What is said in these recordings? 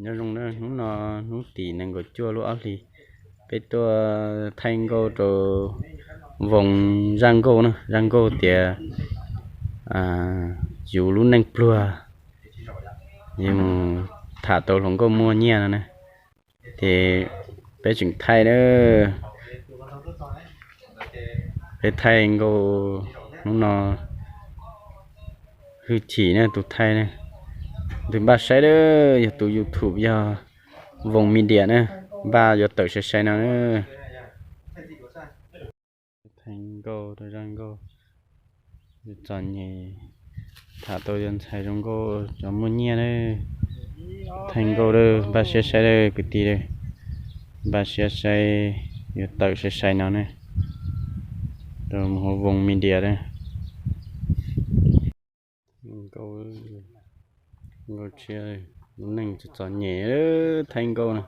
Nyob zoo na, hnub no hnub tim nees nkaum cuaj lub ob hlis, peb tuaj thaij nkauj rau voos zaj nkauj na, zaj nkauj tias yus lub neej pluag, yus mus tham tau hluas nkauj muaj nyiaj no na. Ces peb tseem thaij na, peb thaij nkauj hnub no hwj chim na tus thaij na. Tus npaj saib na, yog tus YouTube yog Voos Media na, npaj yuav tawm sai sai no na. Thaij nkauj rau zaj nkauj, yus txom nyem, tham tau cov ntxhais zoo nkauj cov muaj nyiaj na. Thaij nkauj na, npaj siab saib na kwv tij na, npaj siab saib, yuav tawm sai sai no na, rau mus hauv Voos Media na. Nkauj, nkauj tshiab, lub neej txom txom nyem, thaij nkauj na,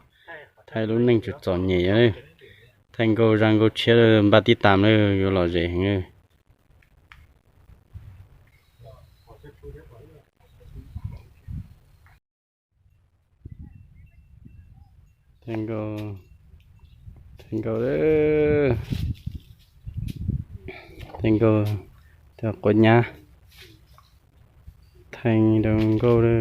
thaij lub neej txom txom nyem, thaij nkauj zaj nkauj tshiab, npaj tib tas na, yuav lom zem heev. Thaij nkauj, thaij nkauj, thaij nkauj, thaij quav nyab, thaij rau nkauj na.